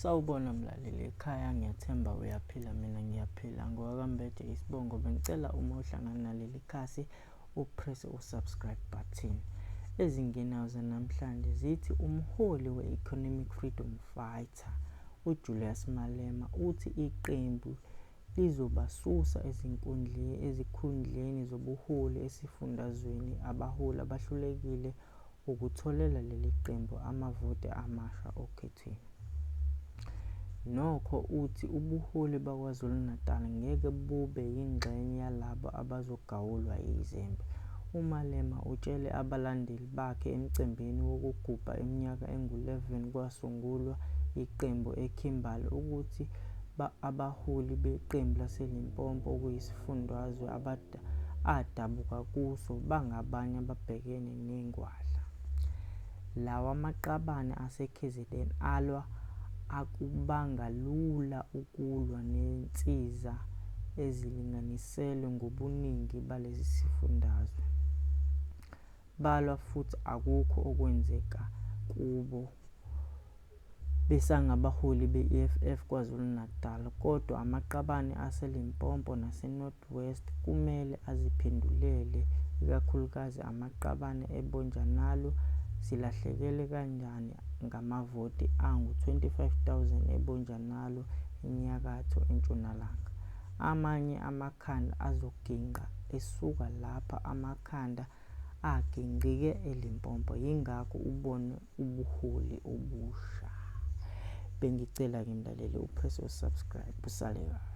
Sawubona mlaleli ekhaya, ngiyathemba uyaphila, mina ngiyaphila. NgowakaMbede isibongo. Bengicela uma uhlangana naleli khasi upresse u-subscribe button. Ezingenayo zanamhlanje zithi umholi we-Economic Freedom Fighter uJulius Malema uthi iqembu lizobasusa ezikhundleni zobuholi esifundazweni abaholi abahlulekile ukutholela leli qembu amavoti amasha okhethweni. Nokho uthi ubuholi baKwaZulu-Natal ngeke bube yingxenye yalabo abazogawulwa yizembe. UMalema utshele abalandeli bakhe emcimbini wokugubha iminyaka engu-11 kwasungulwa iqembu eKimberley ukuthi abaholi beqembu laseLimpopo okuyisifundazwe adabuka kuso bangabanye ababhekene nengwadla. Lawa maqabane aseKZN alwa akubanga lula ukulwa nezinsiza ezilinganiselwe ngobuningi balesi sifundazwe. Balwa futhi akukho okwenzeka kubo besangabaholi be-EFF KwaZulu-Natal kodwa amaqabane aseLimpopo naseNorth West kumele aziphendulele ikakhulukazi amaqabane eBojanala silahlekelwe kanjani ngamavoti angu-25,000 eBojanala eNyakatho Ntshonalanga. Amanye amakhanda azogingqa esuka lapha amakhanda agingqike eLimpopo yingakho ubone ubuholi obusha. Bengicela-ke mlaleli upress u-subscribe usale kahle.